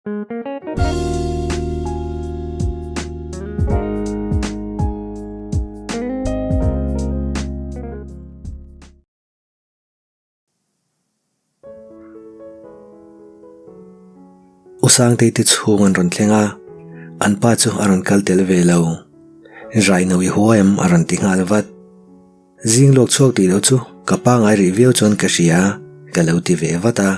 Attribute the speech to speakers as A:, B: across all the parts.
A: U Sangtei te chhung an rawn thleng a, an pa chu a rawn kal tel ve lo. Raino i hua em a rawn ti nghal vat. Zing lawk chhuak tih loh chu ka pangai rih viau chuan ka hria ka lo ti ve vat a.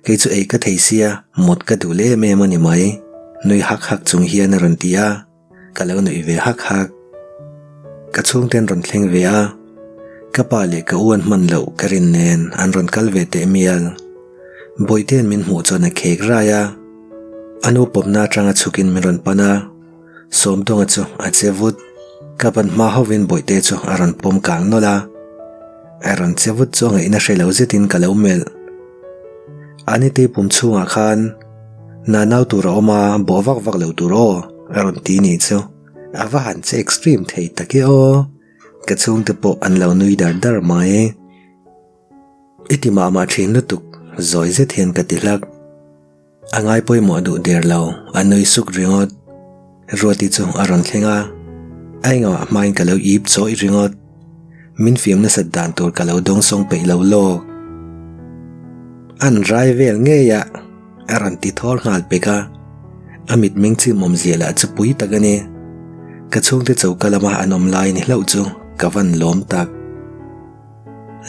A: Kei chu ei ka thei sia mut ka duh leh em em a ni mai, nui hak hak chung hian a rawn ti a. Ka lo nuih ve hak hak. Ka chhungte an rawn thleng ve a, ka pa leh ka u an hman loh ka rin nen an rawn kal ve teh mial. Bawihte-an min hmuh chuan a khek rai a, a nu pawmna atanga chhukin min rawn pan a, Sawmdawnga chu a che vut. Ka ban hma hovin Bawihte chu a rawn pawm kang nawlh a, a rawn che vut chu a ngaihna hre lo zetin ka lo melh. Anitei pum chhungah khan Na nau tur a awm a, bawh vak vak lo tur aw, a rawn ti nih chu. A va han che extreme thei tak e aw. Ka chhungte pawh an lo nui dar dar mai. I ti mah mah thin lutuk, zawi zet hian ka ti hlak. A ngai pawimawh duh der lo, a nui suk ringawt. Ruati chu a rawn thleng a, a engah hmain ka lo ip chawih ringawt. Min fiam nasat dan tur ka lo dawngsawng peih lo lawk. An rai vel ngei a, a rawn ti thawr nghal pek a. A mitmeng chim awmzia lah chu pui tak a ni. Ka chhungte choka lama an awm lai ni hlauh chu ka van lawm tak.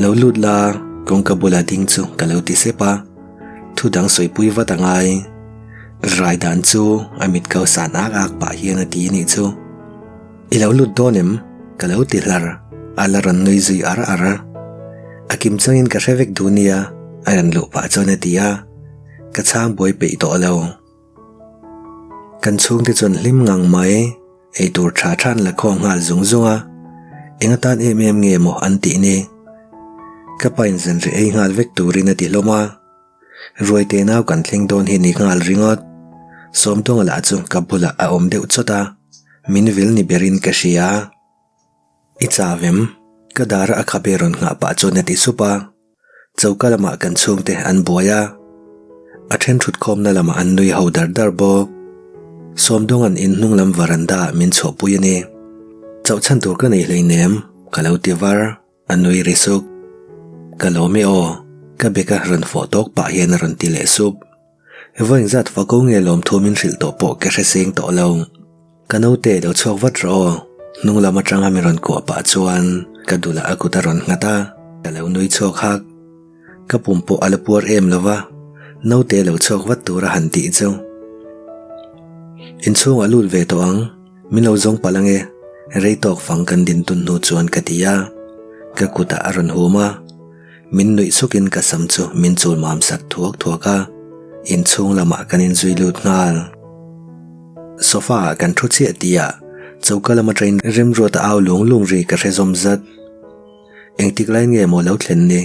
A: Lo lut la, kawngka bula ding chu ka lo ti sep a, thu dang sawipui vat a ngai. Rai dan chu a mit ko san ak ak pah hian a ti nih chu. I lo lut dawn em? Ka lo ti hlar, a la rawn nui zui ar ar a. A kim changin ka hre vek duh nia, a rawn luh pah chuan a ti a, ka chhang buai peih tawh lo. Kan chhungte chuan hlim ngang mai, eitur tha tha an la khawng nghal zung zung a, eng atan em em nge maw an tih ni? Ka pa in zanriah ei nghal vek turin a ti hlawm a. Ruaite nau kan thleng dawn hi ni nghal ringawt. Sawmtawnga lah chu ka bulah a awm deuh chawt a, min vil ni berin ka hria. I chau em? Ka dara a khabe rawn nghah pah chuan a ti sup a. Choka lamah kan chhungte an buai a, a then thutkhawmna lamah an nui ho dar dar bawk. Sawmdawnga'n in hnung lam varanda ah min chhuahpui a ni. Chauh chhan tur ka nei hleinem, ka lo ti var. A nui ri sup. Ka lawm e aw, ka beka rawn fawh tawk pah hian a rawn ti leh sup. Vawiin zat fa ko nge lawm thu min hrilh tawh pawh ka hre seng tawh lo. Ka naute lo chhuak vat rawh aw, hnung lam atanga min rawn kuah pah chuan ka dulah a kut a rawn nghat a, ka lo nui chhuak hak. Ka pum pawh a la puar em lo va, naute lo chhuak vat tura han tih chu. Inchhungah lut ve tawh ang. Min lo zawng palh ange, rei tawk fang kan din tun hnu chuan ka ti a, ka kutah a rawn hum a, min nuih sukin ka sam chu min chul mam sak thuak thuak a, inchhung lamah kan inzui lut nghal. Sofa ah kan thu chiah tih ah choka lama train remruat a au lung lung ri ka hre zawm zat. Engtik lai nge maw lo thlen ni?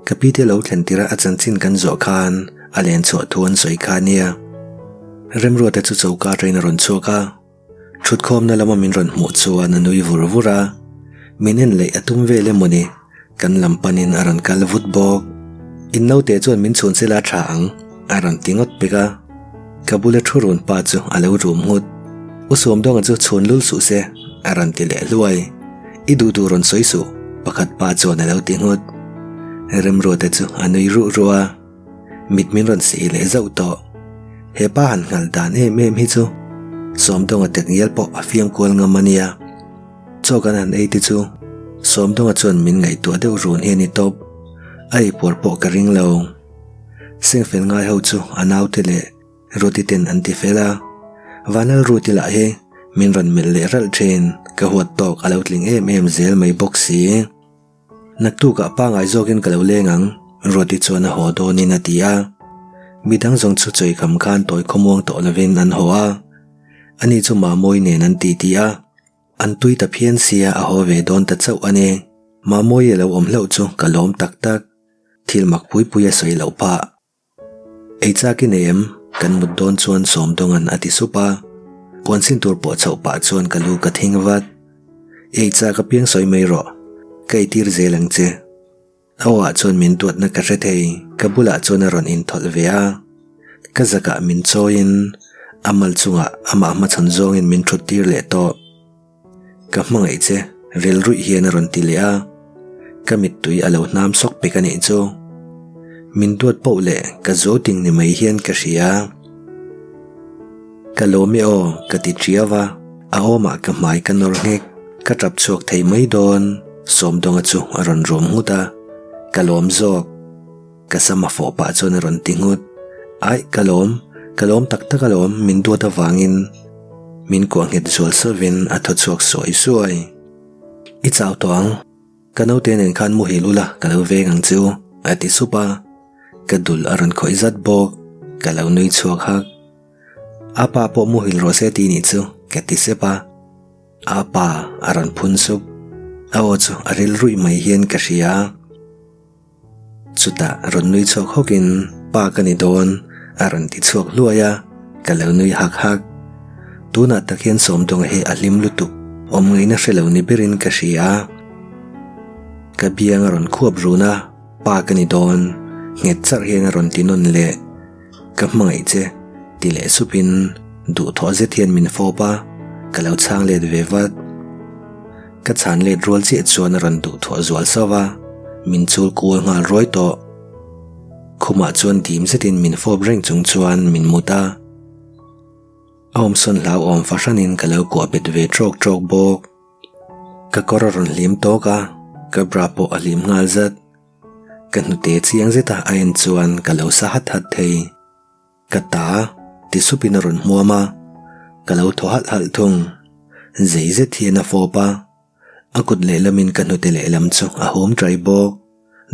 A: Ka pi te lo thlen tirh a a chanchin kan zawh khan a len chhuah thu an sawi kha nia. Remruata chu choka atangin a rawn chhuak a, thutkhawmna lama min rawn hmuh chuan a nui vur vur a, min en leh a tum vel emaw ni, kan lam panin a rawn kal vut bawk. In naute chuan min chhun sela tha ang, a rawn ti ngawt pek a. Ka bula thu run pa chu a lo rum nghut. U Sawmdawnga chu chhun lul suh se, a rawn ti leh hluai. I duh duh rawn sawi suh, pakhat pa chuan a lo ti nghut. Remruata chu a nui ruh ruh a, mit min rawn sih leh zauh tawh. He pa han nghal dan em em hi chu Sawmdawnga tek ngial pawh a fiam kual ngam a nia. Chaw kan han ei te chu Sawmdawnga chuan min ngaihtuah deuh run hi a ni tawp. A eipuar pawh ka ring lo. Sengfel ngai ho chu a naute leh Ruti ten an ti fel a, Vanal Ruti lah hi min rawn melh leh ralh thin, ka huat tawk a lo tling em em zel mai bawk si. Naktukah pangai zawkin ka lo leng ang, Ruati chuan a haw dawnin a ti a. Midang zawng chu chawi kham khan tawi khawmuang tawh lovin an haw a, ani chu Mamawi nen an titi a. An tui ta phian sia a haw ve dawn ta chauh a ni. Mamawi a lo awm hlauh chu ka lawm tak tak. Thil mak pui pui a sawi loh phah. Ei chak i nei em? Kan mut dawn chuan Sawmdawnga'n a ti sup a. Puan sin tur pawh chhoh pah chuan ka lu ka thing vat. Ei chak apiang sawi mai rawh. Ka eitir zel ang che. A awah chuan min duatna ka hre thei. Ka bulah chuan a rawn inthawlh ve a. Ka zakah min chawiin a mal chungah amah hmachhawn zawngin min thut tir leh tawh. Ka hmangaih che, rel ruih hian a rawn ti leh a, ka mittui a lo hnam sawk pek a nih chu. Min duat poh leh ka zo ting ni mai hian ka hria. Ka lawm e aw, ka ti ṭiau a, a awmah ka hmai ka nawr nghek, ka ṭap chhuak thei mai dawn, Sawmdawnga chu a rawn rum nghut a, ka lawm zawk. Ka sam a fawh pah chuan a rawn ti nghut. Aih, ka lawm, ka lawm tak tak alawm, min duat avangin. Min kuah nghet zual sauvin a thaw chhuak suai suai. I chau tawh ang, ka naute nen khan muhil ula ka lo veng ang che u, a ti sup a. Ka dul a rawn khawih zat bawk, ka lo nui chhuak hak. A pa pawh muhil rawh se ti nih chu, ka ti sep a. A pa a rawn phun sup. A aw chu a ril ruih mai hian ka hria. Chutah rawn nui chhuak hawkin pa ka ni dawn a rawn ti chhuak hluai a, ka lo nui hak hak. Tunah tak hian Sawmdawnga hi a hlim lutuk, awm ngaihna hre lo ni berin ka hria. Ka biang a rawn khuap run a, pa ka ni dawn, nghet charh hian a rawn ti nawn leh. Ka hmangaih che, ti leh supin duhthawh zet hian min fawp a, ka lo chhang let ve vat. Ka chhan let rual chiah chuan a rawn duh thuah zual sauh a, min chul kual nghal ruai tawh. Khumah chuan dim zetin min fawp reng chung chuan min mut a. A awmsawn hlauhawm fahranin ka lo kuah bet ve trawk trawk bawk. Ka kawr a rawn hlim tawk a, ka bra pawh a hlim nghal zat. Ka hnute chiang zeta a en chuan ka lo sa hat hat thei. Ka ta, ti supin a rawn hmuam a, ka lo thaw halh halh thung. Zei zet hian a fawp a, a kut lehlamin ka hnute lehlam chu a hum ṭai bawk,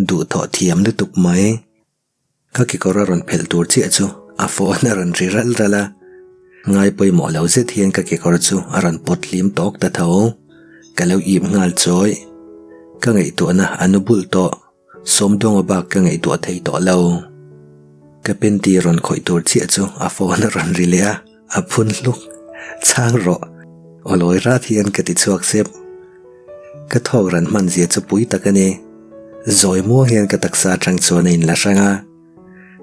A: duhthawh thiam lutuk mai. Ka kekawr a rawn phelh tur chiah chu a phone a rawn ri ral ral a, ngai pawimawh lo zet hian ka kekawr chu a rawn pawt hlim tawk ta tho. Ka lo ip nghal chawi. Ka ngaihtuahna a nu bulh tawh. Sawmdawnga bak ka ngaihtuah thei tawh lo. Ka panty rawn khawih tur chiah chu a phone a rawn ri leh a, a phun hluk. Chhang rawh. Aw lawi rat hian ka ti chhuak sep. Ka thawk ran hman zia chu pui tak a ni. Zawi muang hian ka taksa atang chuan a inla hrang a.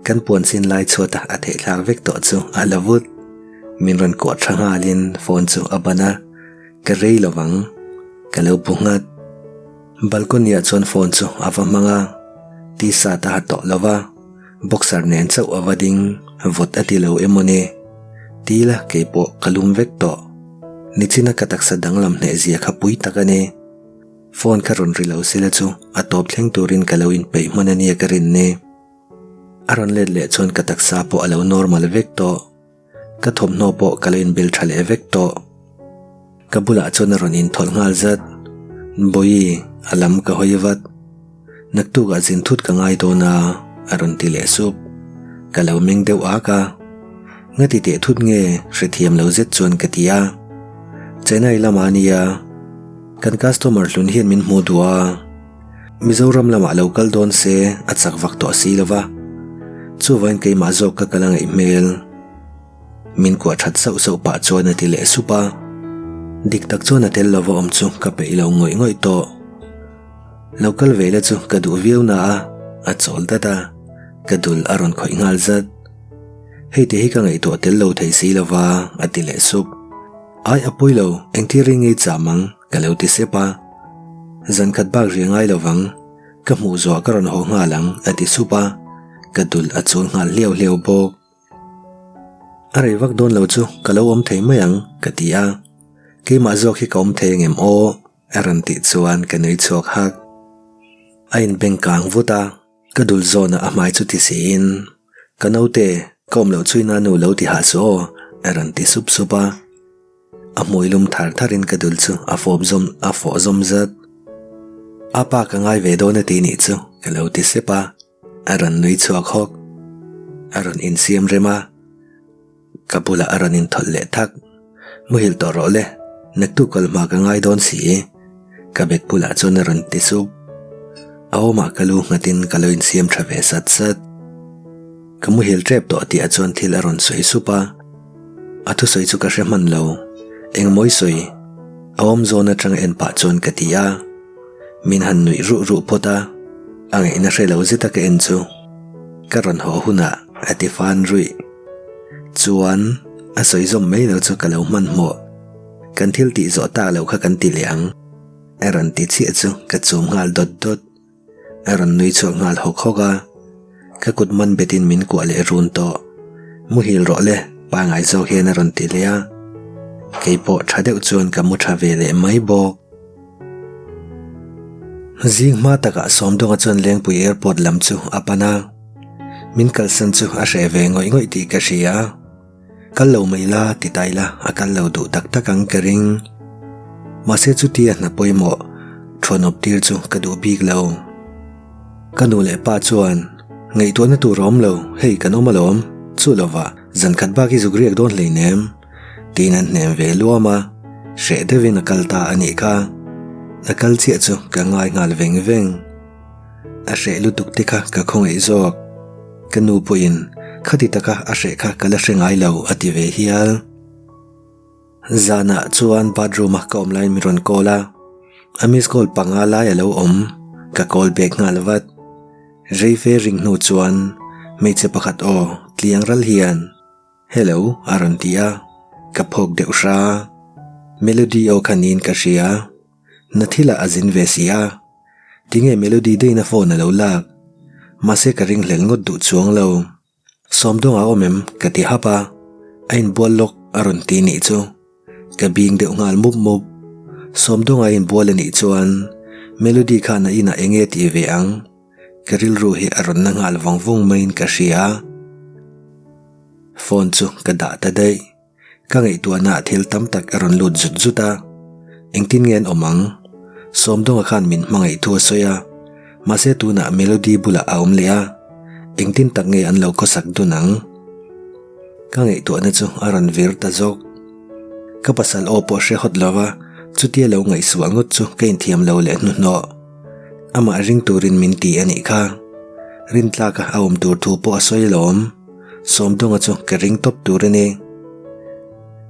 A: Kan puan sin lai chhuata a theihthlak vek tawh chu a la vut. Min rawn kuah tha nghalin phone chu a ban a, ka rei lovang. Ka lo bu nghat. Balcony ah chuan phone chu a va hmang a, t-shirt a ha tawh lo va, boxer nen chauh a va ding, vawt a ti lo emaw ni? Tila keipawh ka lum vek tawh. Nichina ka taksa danglam hneh zia kha pui tak a ni. Phone kha rawn ri lo sila chu a tawp thleng turin ka lo inpeih hman a nia ka rin ni. A rawn let leh chuan ka taksa pawh a lo normal vek tawh. Ka thawmhnaw pawh ka lo inbel tha leh vek tawh. Ka bulah chuan a rawn inthawlh nghal zat. Bawihi, a lam ka hawi vat. Naktukah zin thut ka ngai dawn a, a rawn ti leh sup. Ka lo meng deuh ak a. Ngati teh thut nge hrethiam lo zet chuan ka ti a. Chennai lamah a nia, kan customer hlun hian min hmuh duh a. Mizoram lamah lo kal dawn se a chak vak tawh si lo va, chuvain keimah zawk ka kal a ngaih hmel. Min kuah that sauh sauh pah chuan a ti leh sup a, dik tak chuan a tel lova awm chu ka peih lo ngawih ngawih tawh. Lo kal ve la chu ka duh viau na a, a chawl dat a, ka dul a rawn khawih nghal zat. Hei te hi ka ngaihtuah tel lo thei si lova, a ti leh sup. Ai a pawi lo, engthil ring ngei cham ang, ka lo ti sep a. Zan khat bak ri ngai lo vang, ka hmuh zuah ka rawn haw nghal ang, a ti sup a, ka dul a chul nghal hliau hliau bawk. A rei vak dawn lo chu ka lo awm thei mai ang, ka ti a. Keimah zawk hi ka awm thei angem aw, a rawn tih chuan ka nui chhuak hak. A inbeng kang vut a. Ka dul zawnah a hmai chu ti siin, Ka naute, ka awm loh chuin a nu lo ti hah suh aw, a rawn ti sup sup a. A hmui lum thar tharin ka dul chu a fawp zawm a fawh zawm zat. A pa ka ngai ve dawn a ti nih chu, ka lo ti sep a, a rawn nui chhuak hawk. A rawn insiam rem a. Ka bulah a rawn inthawlh leh thak. Muhilh tawh rawh le, naktuk kal hma ka ngai dawn si. Ka bag bulah chuan a rawn ti sup. A awmah ka lu nghatin ka lo insiam tha ve sat sat. Ka muhil tep tawh tihah chuan thil a rawn sawi sup a. A thusawi chu ka hre hman lo. Engmawi sawi? A awm zawn atanga en pah chuan ka ti a. Min han nuih ruh ruh phawt a, a ngaihna hre lo zeta ka en chu ka rawn haw hunah a ti fan ruih. Chuan, a sawi zawm mai lo chu ka lo hmanhmawh. Kan thil tih zawh tak loh kha kan ti leh ang. A rawn ti chiah chu ka chum nghal dawt dawt. A rawn nui chhuak nghal hawk hawk a, ka kut man betin min kuah leh run tawh. Muhil rawh le, pangai zawk hian a rawn ti leh a. Kei pawh tha deuh chuan ka mu tha ve leh mai bawk. Zing hma takah Sawmdawnga chuan Lengpui Airport lam chu a pan a, min kalsan chu a hreh ve ngawih ngawih tih ka hria. Kal lo mai la ti ta ila a kal lo duh tak tak ang ka ring. Mahse chutia hna pawimawh thuanawp tir chu ka duh bik lo. Ka nu leh pa chuan ngaihtuahna tur a awm lo, hei kan awm alawm, chu lova zan khat bak i zuk riak dawn hleinem tiin an hnem ve luam a, hreh deuhin a kal ta a nih kha. A kal chiah chu ka ngai nghal veng veng. A hreh lutuk te kha ka khawngaih zawk. Ka nu pawhin khati taka a hreh kha ka la hre ngai lo a ti ve hial. Zanah chuan bathroom a ka awm laiin min rawn call a, a miss call panga lai a lo awm, ka call back nghal vat. Rei fe ring hnu chuan hmeichhe pakhat aw tliang ral hian. Hello a rawn ti a, ka phawk deuh hra. Melody aw kha niin ka hria. Na thilah a zin ve si a. Tinge Melody deiin a phone a lo lak? Mahse ka ringhlel ngawt duh chuang lo. Sawmdawnga awm em? ka ti hap a, a inbual lawk a rawn ti nih chu. Ka bing deuh nghal mup mup. Sawmdawnga inbual a nih chuan Melody khan a inah enge tih ve ang? Ka rilru hi a rawn na nghal vawng vawng maiin ka hria. Phone chu ka dah ta daih. Ka ngaihtuahnaah thil tam tak a rawn lut zut zut a. Engtin nge an awm ang? Sawmdawnga khan min hmangaih thu a sawi a. Mahse tunah Melody bulah a awm leh a. Engtin tak nge an lo khawsak dun ang? Ka ngaihtuahna chu a rawn vir ta zawk. Ka pasal aw pawh hre hawt lova, chutia lo ngaihsuah ngawt chu ka inthiam lo leh hnuhnawh. Amah ring turin min ti a nih kha. Rintlaka a awm tur thu pawh a sawi alawm. Sawmdawnga chu ka ring tawp tur a ni.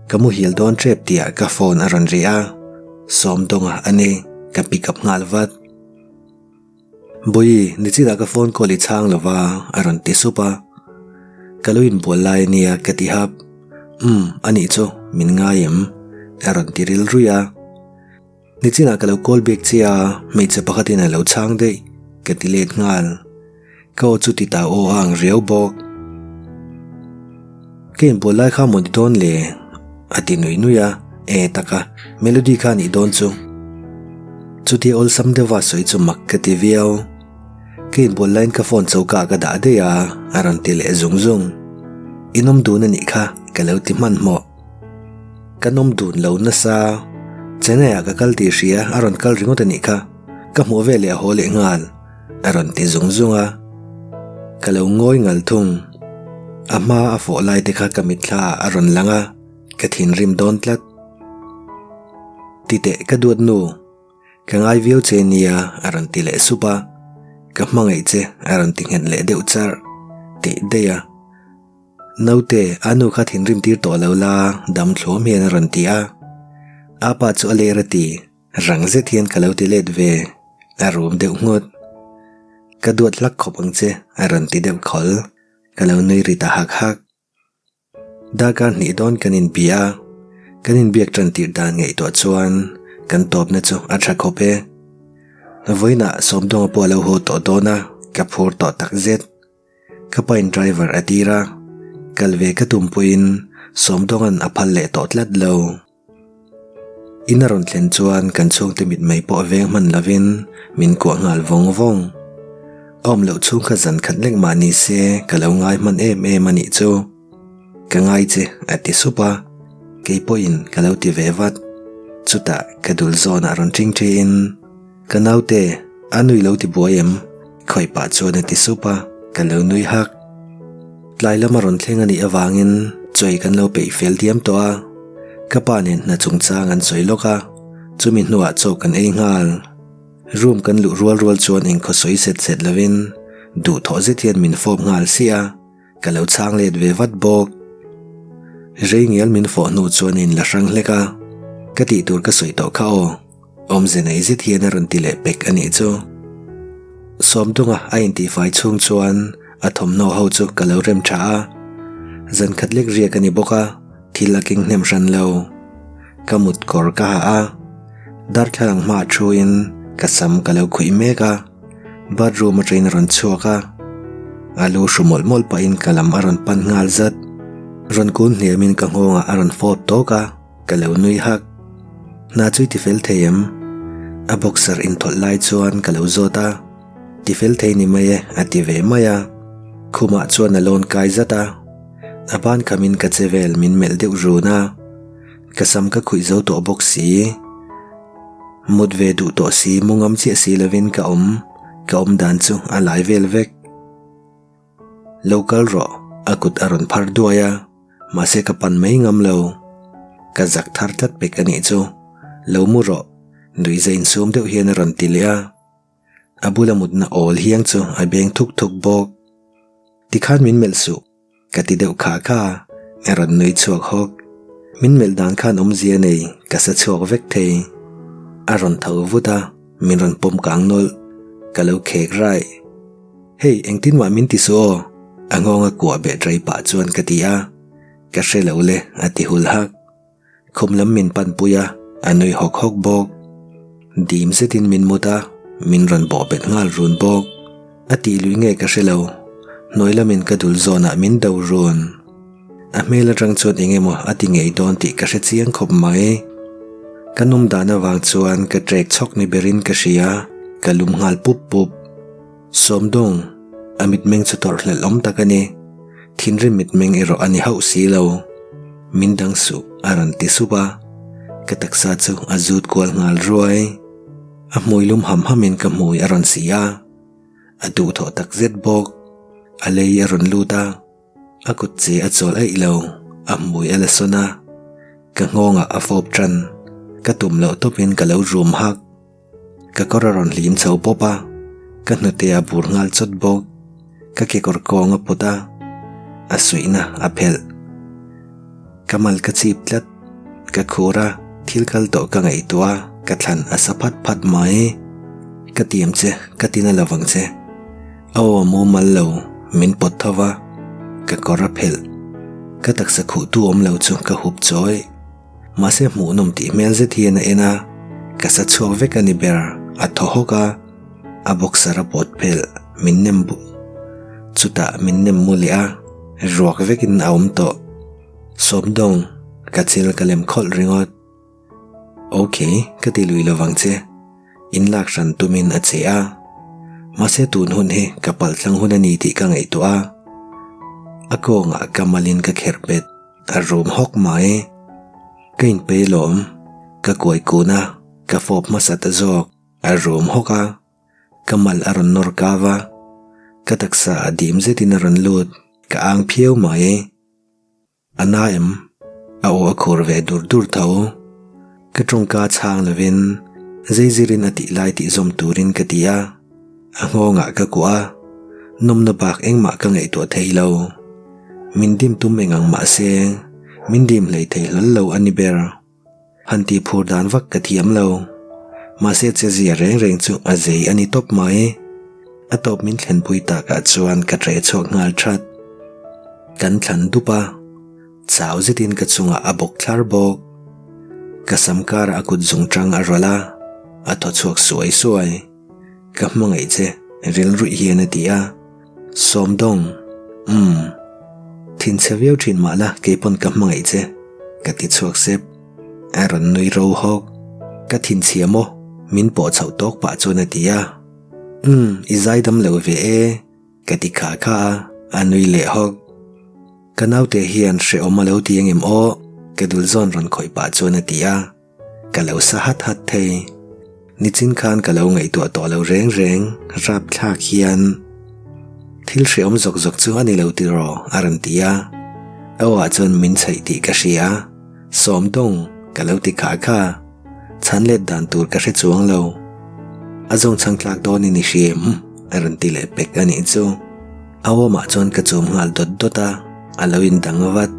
A: Ka muhil dawn tep tihah ka phone a rawn ri a, Sawmdawnga a ni, ka pick up nghal vat. Bawihi, nichinah ka phone call i chhang lo va, a rawn ti sup a. Ka lo inbual lai a nia ka ti hap. Umm, a nih chu, min ngai em? a rawn ti rilruih a. Nichinah ka lo call back che a, hmeichhe pakhatin a lo chhang daih, ka ti let nghal. Ka aw chu ti ta aw a ang riau bawk. Ka inbual lai kha maw ni dawn le? A ti nui nui a, e taka, Melody kha nih dawn chu. Chutia awlsam deuha sawi chu mak ka ti viau. Ka inbual laiin ka phone choka ah ka dah daih a, a rawn ti leh zung zung. In awm dun a nih kha, ka lo ti hmanhmawh. Ka nawm dun lo nasa. Chennai ah ka kal tih hria a rawn kal ringawt a nih kha. Ka hmuh ve leh a haw leh nghal. A rawn ti zung zung a. Ka lo ngawi ngal thung. A hma a fawh lai te kha ka mitthla ah a rawn lang a, ka thinrim dawn tlat. Titeh ka duat nu. Ka ngai viau che nia a rawn ti leh sup a. Ka hmangaih che a rawn ti nghet leh deuh charh. Tih daih a. Naute, a nu kha thinrim tir tawh lo la, dam thluam hian a rawn ti a. A pa chu a ler a ti, rang zet hian ka lo ti let ve, a rum deuh nghut. Ka duat hlak khawp ang che, a rawn ti deuh khawl, ka lo nui ri ta hak hak. Darkar hnih dawn kan inbia a, kan inbiak tan tirh dan ngaihtuah chuan kan tawpna chu a tha khawp e. Vawiinah Sawmdawnga pawh a lo haw tawh dawn a, ka phur tawh takzet. Ka pain driver a tir a, kal ve ka tum pawhin Sawmdawnga'n a phal leh tawh tlat lo. In a rawn thlen chuan kan chhungte mitmei pawh veng hman lovin min kuah nghal vawng vawng. A awm loh chhung kha zan khat lek mah ni se ka lo ngai hman em em a nih chu. Ka ngai che a ti sup a, kei pawhin ka lo ti ve vat. Chutah ka dul zawnah rawn ṭing ṭhiin. Ka naute, a nui lo ti buai em? Khawih pah chuan a ti sup a, ka lo nui hak. Tlai lama rawn thleng a nih avangin chawi kan lo peih fel diam tawh a, ka pa nen hna chungchang an sawi lawk a, chumi hnuah chaw kan ei nghal. Room kan luh rual rual chuan engkhaw sawi set set lovin duhthawh zet hian min fawp nghal siah a. Ka lo chhang let ve vat bawk. Rei ngial min fawh hnu chuan a inla hrang hlek a, ka tih tur ka sawi tawh kha aw. Awmze nei zet hian a rawn ti leh pek a nih chu. Sawmdunga a intihfai chhung chuan a thawmhnaw ho chu ka lo rem tha a. Zan khat lek riak a ni bawk a, thil a keng hnem hran lo. Ka mut kawr ka ha a, darthlalang hmaah thuin ka sam ka lo khuih mek a, bathroom atangin a rawn chhuak a, a lu hru mawlh mawlh pahin ka lam a rawn pan nghal zat. Rawn kun hniamin ka nghawngah a rawn fawp tawk a, ka lo nui hak. Hna chu i ti fel thei em? A boxer inthawlh lai chuan ka lo zawt a. Ti fel thei ni mai e, a ti ve mai a. Khumah chuan a lawn kai zat a. A ban khamin ka che vel min melh deuh run a. Ka sam ka khuih zo tawh bawk si. Mut ve duh tawh si mu ngam chiah si lovin ka awm, ka awm dan chu a lai vel vek. Lo kal rawh, a kut a rawn phar duai a, mahse ka pan mai ngam lo. Ka zak thar tlat pek a nih chu. Lo mu rawh, nuihza insum deuh hian a rawn ti leh a. A bula mutna awl hiang chu a beng thuk thuk bawk. Tikhan min melh suh, ka ti deuh kha kha, a rawn nui chhuak hawk. Min melh dan khan awmzia nei ka sa chhuak vek thei. A rawn tho vut a, min rawn pawm kang nawlh. Ka lo khek raih. Hei, engtin mah min ti suh aw, a nghawnga kuah beh rei pah chuan ka ti a. Ka hre lo le, a ti hul hak. Khum lam min panpui a, a nui hawk hawk bawk. Dim zetin min mut a, min rawn bawh bet nghal run bawk. A tih lui nge ka hre lo, hnuai lamin ka dul zawnah min do run. A hmel atang chuan eng emaw a ti ngei dawn tih ka hre chiang khawp mai. Ka nawm dan avang chuan ka trek chhawk ni berin ka hria, ka lum nghal pup pup. Sawmdawng, a mitmeng chu tawrhhlelh awm tak a ni. Thinrim mitmeng erawh a ni hauh si lo. Min dang suh, a rawn ti sup a. Ka taksa chu a zut kual nghal ruai. A hmui lum ham hamin ka hmui a rawn si a. A duhthawh tak zet bawk. A lei a rawn lut a. A kut che a chawl aih lo, a hmui a la sawn a. Ka nghawngah a fawp tan. Ka tum loh tawpin ka lo rum hak. Ka kawr a rawn hlim chho pawp a, ka hnute a bur nghal chawt bawk. Ka kekawr kawng a pawt a, a suihna a phelh. Ka mal ka chip tlat, ka khur a, thil kal tawh ka ngaihtuah a, ka thlan a sa phat phat mai. Ka tiam che, ka tina lovang che. A aw a mumal lo, min pawt tho va, ka kawr a phelh. Ka taksa khuhtu awm lo chu ka hup chawi. Mahse hmuhnawm tih hmel zet hian a en a, ka sa chhuak vek a ni ber, a thaw hawk a, a boxer a pawt phelh, min nem bu chutah min nem mu leh a, ruak vekin a awm tawh. Sawmdawng, ka chil ka lem khawlh ringawt. Ok, ka ti lui lovang che. In lak hran tumin a che a. Mahse tun hun hi ka palh tlang hun a ni tih ka ngaihtuah a. A kawngah ka malin ka kherh bet. A rum hawk mai. Ka inpei lawm. Ka kuai kun a, ka fawp hmasa ta zawk. A rum hawk a. Ka mal a rawn nawr kau a. Ka taksa a dim zetin a rawn lut. Ka ang phiau mai. A na em? A aw a khur ve dur dur tho. Ka tawngka chhang lovin zeizirin a tih lai tih zawm turin ka ti a. A nghawngah ka kuah a, nawmna bak engmah ka ngaihtuah thei lo. Min dim tum eng ang mah se, min dim hlei thei hlawl lo a ni ber. Han tih phur dan vak ka thiam lo. Mahse che zia reng reng chu a zei a ni tawp mai. A tawp min thlenpui takah chuan ka ṭe chhuak nghal ṭhat. Kan thlan dup a. Chau zetin ka chungah a bawk thlar bawk. Ka sam karah a kut zung ṭang a rawlh a, a thaw chhuak suai suai. Ka hmangaih che, rilruih hian a ti a. Sawmdawng, Umm. Thinchhe viau thin mah la keipawn ka hmangaih che, ka ti chhuak sep. A rawn nui ro hawk. Ka thinchhia maw? Min pawh chhoh tawk pah chuan a ti a. Umm, i zaidam lo ve e, ka ti kha kha a, a nui leh hawk. Ka naute hian hrehawm a lo ti engem aw, ka dul zawn rawn khawih pah chuan a ti a. Ka lo sa hat hat thei. Nichin khan ka lo ngaihtuah tawh lo reng reng, rapthlak hian. Thil hreawm zawk zawk chu a ni lo tiraw? a rawn ti a. A awah chuan min chhaih tih ka hria. Sawmdawng, ka lo ti kha kha. Chhan let dan tur ka hre chuang lo. A zawng chhang tlak dawnin i hria em? a rawn ti leh pek a nih chu. A awmah chuan ka chum nghal dawt dawt a, a lo indang vat.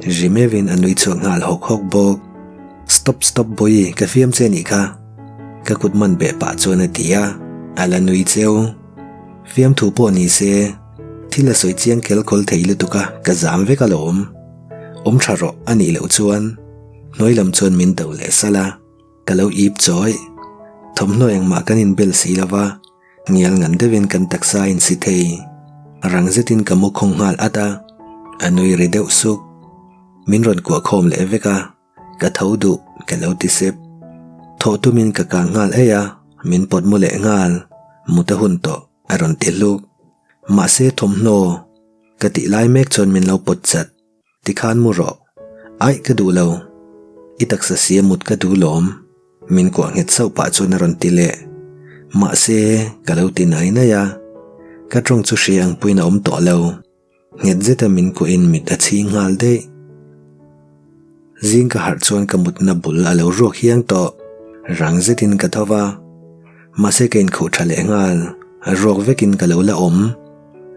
A: Ri meuhin a nui chhuak nghal hawk hawk bawk. Stop stop Bawihi ka fiam che nih kha. Ka kut man beh pah chuan a ti a, a la nui cheu. Fiamthu pawh ni se. Thil a sawi chiang kel khawl thei lutuk a, ka zam vek alawm. Awm tha rawh a nih loh chuan hnuai lam chuan min do leh salh a, ka lo ip chawih. Thawmhnaw engmah kan inbel si lo va, ngial ngan deuhin kan taksa a insi thei. Rang zetin ka mu khawng nghal at a, a nui ri deuh suk. Min rawn kuah khawm leh vek a. Ka tho duh, ka lo ti sep. Thawh tumin ka kang nghal eih a, min pawt mu leh nghal. Mut a hun tawh, a rawn ti hluk. Mahse thawmhnaw ka tih lai mek chuan min lo pawt chat. Tikhan mu rawh. Aih ka duh lo. I taksa sia mut ka duh lawm. Min kuah nghet sauh pah chuan a rawn ti leh. Mahse, ka lo ti nai nai a. Ka tawng chu hria ang puiin a awm tawh lo. Nghet zeta min kuahin mit a chhing nghal daih. Zing ka harh chuan ka mutna bul a lo ruak hiang tawh. Rang zetin ka tho va. Mahse ka inkhuh tha leh nghal. Ruak vekin ka lo la awm.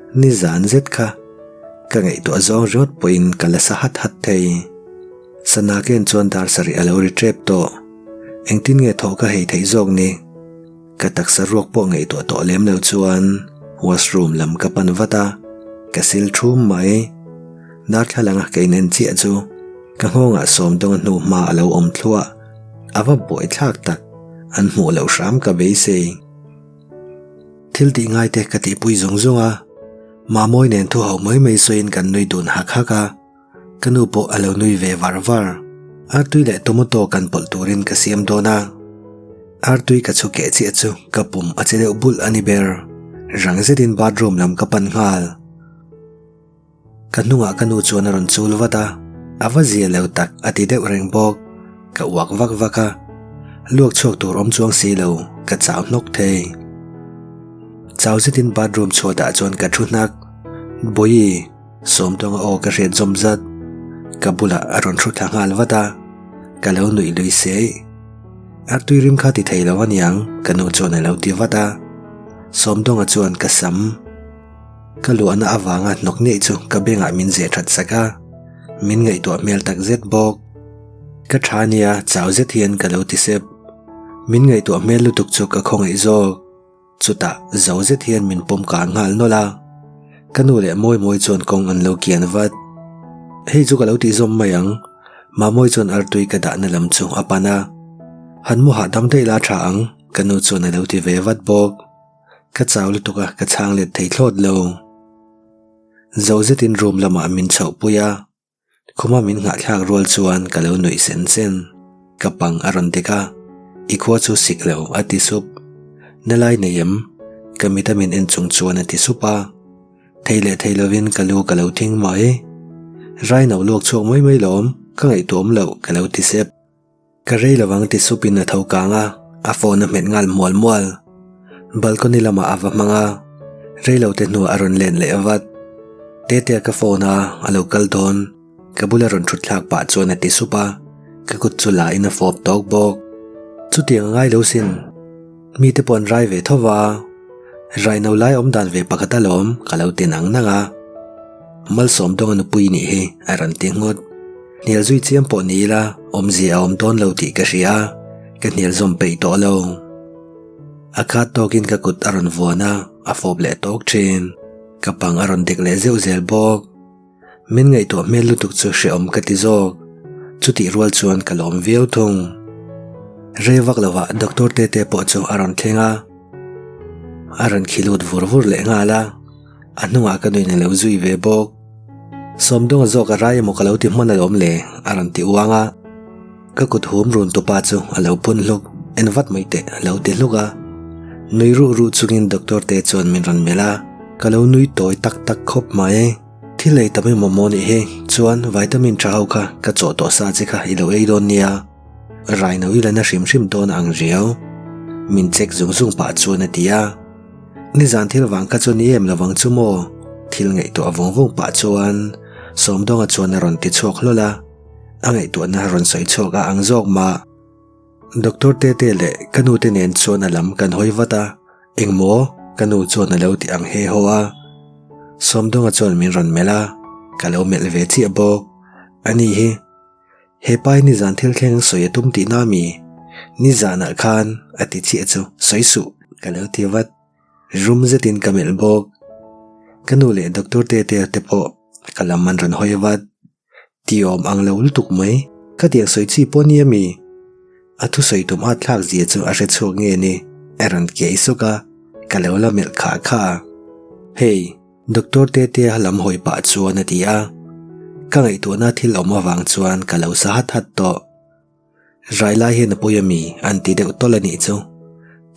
A: Nizan zet kha ka ngaihtuah zawng ringawt pawhin ka la sa hat hat thei. Sana ka en chuan dar sarih a lo ri tep tawh. Engtin nge thawh ka hei theih zawk ni? Ka taksa ruak pawh ngaihtuah tawh lem lo chuan washroom lam ka pan vat a, ka sil thum mai. Darthlalang a ka inen chiah chu ka nghawngah sawmdawnga hnu hma a lo awm thluah. A va buaithlak tak, an hmuh loh hram ka beisei. Thil tih ngai te ka tihpui zung zung a, Mamawi nen thu ho mai mai sawiin kan nui dun hak hak a. Ka nu pawh a lo nui ve var var. Artui leh tomato kan pawlh turin ka siam dawn a. Artui ka chhu keh chiah chu ka pum a che deuh bulh a ni ber. Rang zetin bathroom lam ka pan nghal. Ka hnungah ka nu chuan a rawn chul vat a, a va zia lo tak a ti deuh reng bawk. Ka uak vak vak a, luak chhuak tur awm chuang si lo, ka chau hnawk thei. Chau zetin bathroom chhuatah chuan ka thu hnak. Bawihi. Sawmtawnga aw ka hriat zawm zat. Ka bulah a rawn thu thla nghal vat a, ka lo nuih lui sei. Artui rim kha ti thei lo aniang ka nu chuan a lo ti vat a. Sawmtawnga chuan ka sam. Ka luahna avanga hnawk ngei chu ka bengah min zeh that sak a, min ngaihtuah hmel tak zet bawk. Ka tha nia chau zet hian ka lo ti sep. Min ngaihtuah hmel lutuk chu ka khawngaih zawk. Chutah zo zet hian min pawm kang nghal nawlh a, ka nu leh Mawimawi chuan kawng an lo kian vat. Hei chu ka lo tih zawm mai ang, Mamawi chuan artui ka dahna lam chu a pan a. Han mu hahdam daih la tha ang, ka nu chuan a lo ti ve vat bawk. Ka chau lutuk a, ka chhang let thei thlawt lo. Zo zetin room lamah min chhoh pui a. Khuma min nghahthlak rual chuan ka lo nuih sen sen. Ka pang a rawn dik a, I khua chu sik lo a ti sup. Na lai nei em? Ka mita min en chung chuan a ti sup a. Thei leh thei lovin ka lu ka lo thing mai. Raino luak chhuak mai mai lawm, ka ngaihtuah awm loh ka lo ti sep. Ka rei lovang ti supin a tho kang a, a phone a hmet nghal mual mual. Balcony lamah a va hmang a, rei lo te hnuah a rawn len leh vat. Tetea ka phone a, a lo kal dawn. Ka bula rawn thut thlak pah chuan a ti sup a, ka kut chu la in a fawp tawk bawk. Chutiang a ngai lo sin. Mite pawh an rai ve tho va, raino lai awm dan ve pakhat alawm ka lo ti nang nang a. Malsawm dawnga nupui nih hi a rawn ti nghut. Hnial zui chiam pawh ni ila awmzia a awm dawn lo tih ka hria a, ka hnial zawm peih tawh lo. A khat tawkin ka kut a rawn vuan a, a fawp leh tawk thin. Ka pang a rawn dek leh zeuh zel bawk. Min ngaihtuah hmel lutuk chu hrehawm ka ti zawk. Chutih rual chuan ka lawm viau thung. Rei vak lovah Doctor Tete pawh chu a rawn thleng a. A rawn khi lut vur vur leh nghal a. A hnungah ka nuin a lo zui ve bawk. Sawmdawnga zawk a rai emaw ka lo ti hman alawm le a rawn ti uang a. Ka kut hum run tupa chu a lo phun hluk, en vat mai teh a lo ti hluk a. Nui ruh ruh chungin doctor te chuan min rawn melh a, ka lo nui tawi tak tak khawp mai. Thil ei tam emaw maw nih hi, chuan vitamin tha ho kha ka chawh tawh sa che kha i lo ei dawn nia. Raino i la na hrim hrim dawn a ang riau. Min check zung zung pah chuan a ti a. Nizan thil vang kha chu ni em lovang chu maw? Thil ngaihtuah vawng vawng pah chuan Sawmdawnga chuan a rawn ti chhuak hlawl a, a ngaihtuahna rawn sawi chhuak a ang zawk mah. Doctor Tete leh ka nu te nen chuan a lam kan hawi vat a, Engmaw? Ka nu chuan a lo ti ang he haw a. Sawmdawnga chuan min rawn melh a, ka lo melh ve chiah bawk. Ani hi. He pai nizan thil thleng sawi a tum tihna mi? Nizanah khan a ti chiah chu sawi suh ka lo ti vat. Rum zetin ka melh bawk. Ka nu leh Doctor Tetea te pawh ka lam an rawn hawi vat. Ti awm ang lo lutuk mai, ka tiang sawi chi pawh nia mi? A thusawi tum at thlak zia chu a hre chhuak nge ni? A rawn kiai suk a, ka lo la melh kha kha a. Hey, Doctor Tetea lam hawi pah chuan a ti a. Ka ngaihtuahna thil awm avang chuan ka lo sa hat hat tawh. Rai lai hian a pawi a mi an ti deuh tawlh a nih chu.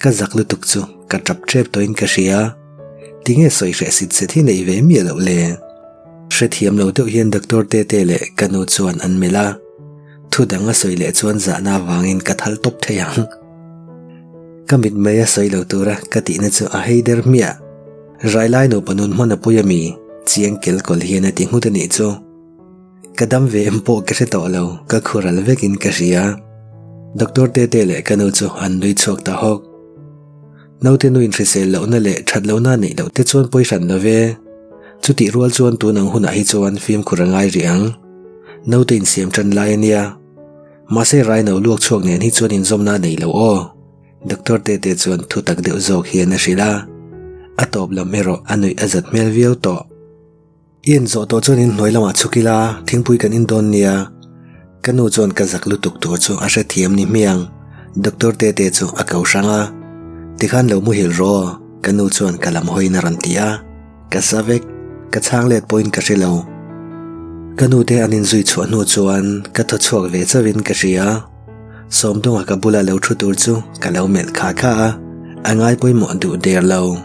A: Ka zak lutuk chu ka tap tep tawhin ka hria. Tinge sawi hreh sit set hi neih ve miah loh le? Hrethiam lo deuh hian Doctor Tete leh ka nu chuan an melh a. Thu dang a sawi leh chuan zahna avangin ka thal tawp thei ang. Ka mitmei a sawi lo tura ka tihna chu a hei der hmiah. Rai lai nupa nun hman a pawi a mi? Chiang kel kawl hian a ti nghut a nih chu. Ka dam ve em pawh ka hre tawh lo, ka khural vekin ka hria. Doctor Tete leh ka nu chu an nui chhuak ta hawk. Naute nu inhrisel lohna leh that lohna neih loh te chuan pawi hran lo ve. Chutih rual chuan tun ang hunah hi chuan fimkhur a ngai rih ang. Naute insiam tan lai a nia. Mahse raino luak chhuak nen hi chuan inzawmna a nei lo aw. Doctor Tete chuan thu tak deuh zawk hian a hrilh a. A tawp lam erawh a nuih a zat hmel viau tawh. I inzawh tawh chuan in hnuai lamah chhuk ila, thingpui kan in dawn nia. Ka nu chuan ka zak lutuk tur chu a hrethiam ni hmiang. Doctor Tete chu a ko hrang a. Tikhan lo muhil rawh, ka nu chuan ka lam hawiin a rawn ti a. Ka sa vek, ka chhang let pawhin ka hre lo. Ka nu te an inzui chhuah hnu chuan ka thaw chhuak ve chauhin ka hria. Sawmdawnga ka bula lo thu tur chu ka lo melh kha kha a, a ngai pawimawh duh der lo.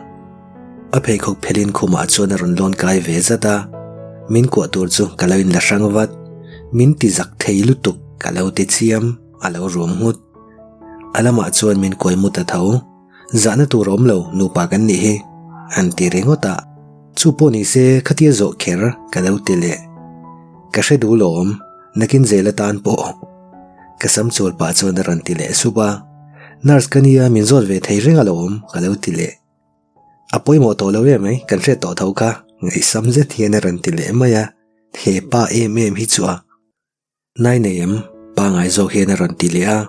A: A pheikhawk phelin khumah chuan a rawn lawn kai ve zat a, min kuah tur chu ka lo inla hrang vat. Min ti zak thei lutuk ka lo ti chiam, a lo ruam nghut. A lamah chuan min kuai mut a tho. Zahna tur a awm lo, nupa kan nih hi, an ti ringawt a. Chu pawh ni se khatia zawh kher ka lo ti leh. Ka hre duh lawm, nakin zel atan pawh. Ka sam chawl pah chuan a rawn ti leh sup a. Nurse ka nia min zawt ve thei reng alawm ka lo ti leh. A pawimawh tawh lo em mai, kan hriat tawh tho kha, ngaihsam zet hian a rawn ti leh mai a, he pa em em hi chu a nai nei em? Pangai zawk hian a rawn ti leh a,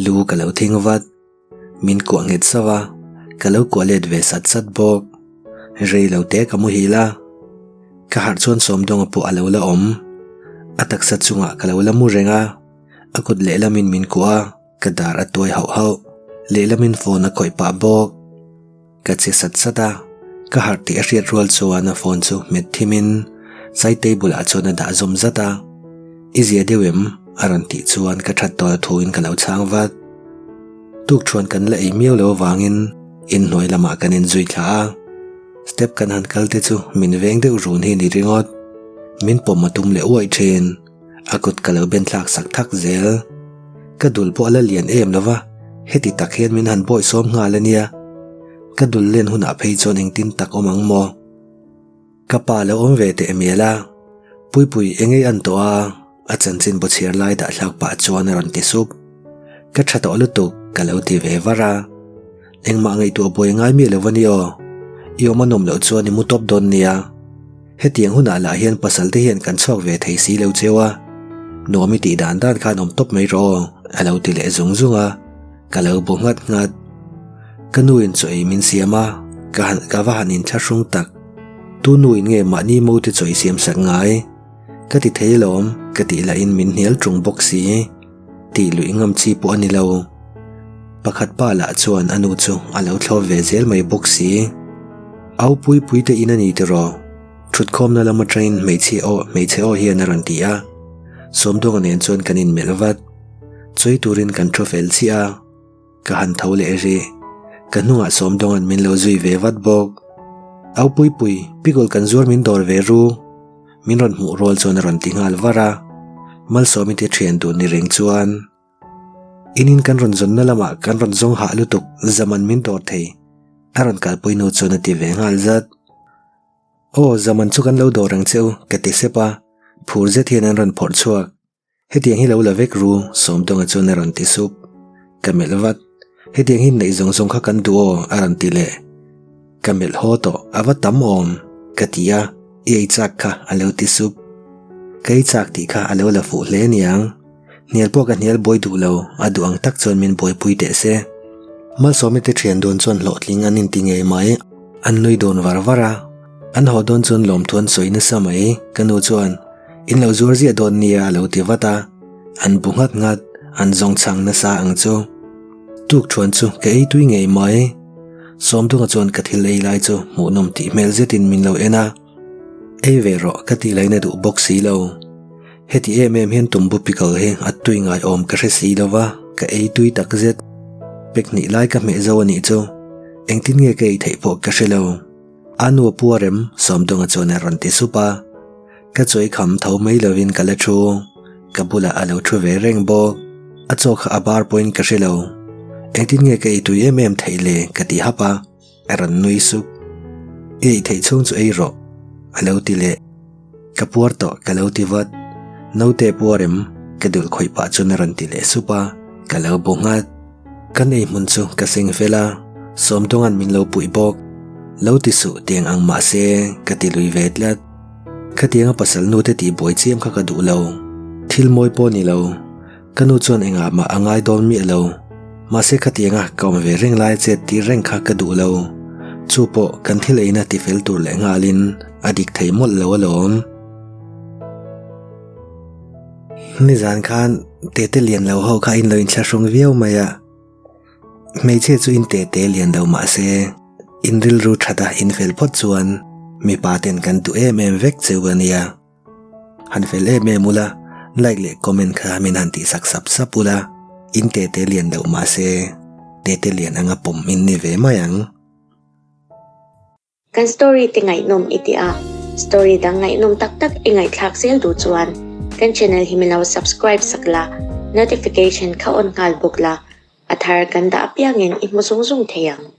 A: lu ka lo thing vat, min kuah nghet sauh a, ka lo kuah let ve sat sat bawk, rei lo te ka muhil a, ka harh chuan Sawmdawnga pawh a lo la awm, a taksa chungah ka lo la mu reng a, a kut lehlamin min kuah a. Ka dar a tuai hauh hauh, lehlamin phone a khawih pah bawk. Ka che sat sat a, ka harh tih a hriat rual chuan a phone chu hmet thimin side table ah chuan a dah zawm zat a. I zia deuh em? a rawn tih chuan ka that tawh thuin ka lo chhang vat. Tukṭhuan kan la ei miau lo avangin inhnuai lamah kan inzui thla a. Step kan han kal te chu min veng deuh run hi ni ringawt. Min pawm a tum leh uaih thin. A kut ka lo ben thlak sak thak zel. Ka dul pawh a la lian em lo va, heti tak hian min han bawi sawm nghal a nia. Ka dul len hunah phei chuan engtin tak awm ang maw? Ka pa lo awm ve teh mial a, Puipui engei an tawh a, a chanchin bu chhiar lai dah thlak pah chuan a rawn ti sup. Ka tha tawh lutuk ka lo ti ve var a. Engmah ngaihtuah buai ngai miah lo va ni aw. I awm a nawm loh chuan i mu tawp dawn nia. Hetiang hunah lah hian pasal te hian kan chhuak ve thei si lo cheu a, nuam i tih dan dan khan awm tawp mai rawh aw, a lo ti leh zung zung a, ka lo bu nghat nghat. Ka nu in chaw ei min siam a, ka han ka va han inthlahrung tak. Tu nu in nge mahni mo te chaw ei siam sak ngai? Ka ti thei alawm, ka tih lahin min hnial ṭung bawk si. Tih luih ngam chi pawh a ni lo. Pakhat pa lah chuan a nu chu a lo thlawp ve zel mai bawk si. Au pui pui te in a ni tiraw? Thutkhawmna lam atangin hmeichhia aw hmeichhe aw hian a rawn ti a. Sawmdawnga nen chuan kan inmelh vat. Chawi turin kan thu fel chiah a. Ka han tho leh rih. Ka hnungah Sawmdawnga'n min lo zui ve vat bawk. Au pui pui, pickle kan zuar min dawr ve ru. Min rawn hmuh rual chuan a rawn ti nghal var a. Malsawmi te thian dun ni reng chuan, In in kan rawn zawnna lamah kan rawn zawng hah lutuk, Zaman min dawr thei. A rawn kalpui nu chuan a ti ve nghal zat. Aw, Zaman chu kan lo dawr ang che u, ka ti sep a. Phur zet hian an rawn phawrh chhuak. Hetiang hi lo la vek ru, Sawmdawnga chuan a rawn ti sup. Ka melh vat. Hetiang hi neih zawng zawng kha kan duh aw, a rawn ti leh. Ka melh haw tawh, a va tam awm, ka ti a, i ei chak kha, a lo ti sup. Ka ei chak tih kha a lo la fuh hle niang. Hnial pawh ka hnial buai duh lo, a duh ang tak chuan min buaipui teh se. Malsawmi te thian dun chuan hlawhtling an inti ngei mai, an nui dun var var a. An haw dawn chuan lawmthu an sawi nasa mai, ka nu chuan in lo zuar ziah dawn nia a lo ti vat a, an bu nghat nghat, an zawng chhang nasa ang chu. Tuk thuan chu ka ei tui ngei mai. Sawmdunga chuan ka thil ei lai chu hmuhnawm tih hmel zetin min lo en a, Ei ve rawh ka tih laina duh bawk si lo. Heti em em hian tumbu pickle hi a tui ngaiawm ka hre si lo va, ka ei tui tak zet. Pek hnih lai ka hmeh zo a nih chu. Engtin nge ka ei theih pawh ka hre lo. A nu a pu a rem, Sawmdawnga chuan a rawn ti sup a. Ka chawi kham tho mai lovin ka la thu. Ka bulah a lo thu ve reng bawk. A chaw kha a bar pawhin ka hre lo. Engtin nge ka ei tui em em theih le ka ti hap a. A rawn nui sup. I ei theih chhung chu ei rawh, a lo ti leh. Ka puar tawh ka lo ti vat. Naute puar em? Ka dulh khawih pah chuan a rawn ti leh sup a, ka lo bu nghat. Kan ei hmun chu ka seng fel a, Sawmdawnga'n min lo puih bawk. Lo ti suh tiang ang mah se ka ti lui ve tlat. Khatianga pasal nute tih buai chiam kha ka duh lo. Thil mawi pawh ni lo. Ka nu chuan engah mah a ngai dawn miah lo. Mahse khatianga ka awm ve reng lai chet tir reng kha ka duh lo. Chu pawh kan thil eina tifel tur leh nghalin a dik thei mawlh lo alawm. Nizan khan tete lian lo ho kha in lo inthlahrung viau mai a. Hmeichhia chu in tete lian lo mahse in rilru that a in fel phawt chuan mipa ten kan duh em em vek cheu a nia. Han fel em em ula, like leh comment kha min han tih sak sap sap ula, in tete lian deuh mahse tete lian anga pawm in ni ve mai ang.
B: Kan story te ngaihnawm i ti a, story dang ngaihnawm tak tak i ngaihthlak zel duh chuan kan channel hi min lo subscribe sak la, notification kha on nghal bawk la, a thar kan dah apiangin i hmu zung zung thei ang.